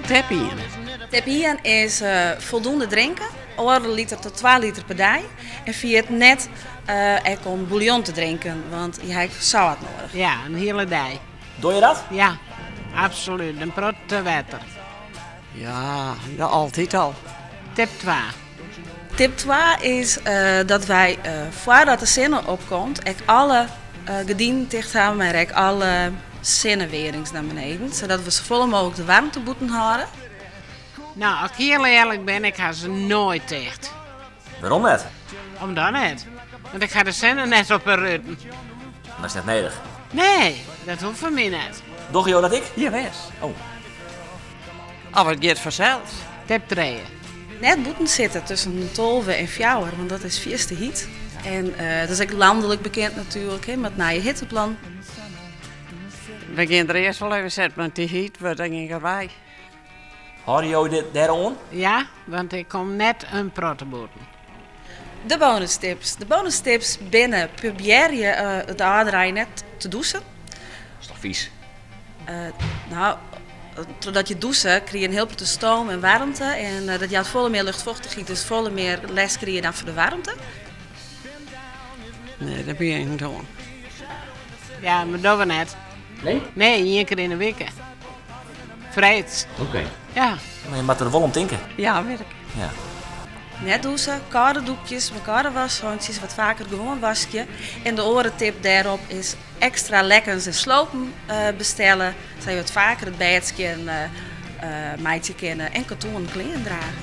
Tip ien. Tip ien is foldoende drinke, oardel liter tot twa liter per dei. En ferjit net ek om bûljon te drinken, want je ha ek sâlt noadich. Ja, in hiele dei. Dogge je dat? Ja, absolút. In protte wetter. Ja, altyd al. Tip twa. Tip twa is dat wy foardat de sinne opkomt ek alle gerdinen ticht hawwe, mar ek alle sinnewearings nei beneden, sadat we safolle mooglik de waarmte bûten hâlde. No, as ik hiel earlik bin, ik ha se noait ticht. Wêrom net? Omdat net. Want ik ha de sinne net op 'e ruten. Dat is net nedich. Nee, dat hoecht foar my net. Dogge jo dat ek? Jawis. Oh. Of it giet fansels. Tip trije. Net bûten sitte tusken 12 en fjouwer, want dat is fierste hyt. En dat is ek lanlik bekend natuerlik, hè, mei it nije hitteplan. We gean der earst wol even sitten, want dy hyt wurdt dan gjin gewei. Hâlde jo dit dêr oan? Ja, want ik kom net in protte bûten. De bonustips. De bonustips binne, probearje de âlderein net te dûsen. Dat is toch fys? No, trochdat je dûse krije je in hiel protte stoom en waarmte en dat jout folle mear luchtfochtichheid, dus folle mear lêst krije je dan fan de waarmte. Nee, dêr bin ik net oan. Ja, mar dogge we net. Nee? Nee, ien kear yn 'e wike. Freeds. Oké. Ja. Mar je moatte der wol om tinke. Ja, wit ik. Ja. Net dûse, kâlde doekjes mei kâlde washantsjes, wat faker gewoan waskje. En de oare tip dêrop is ekstra lekkens en slopen bestelle, sadat je wat faker it bêd skjin meitsje kinne en katoenen klean drage.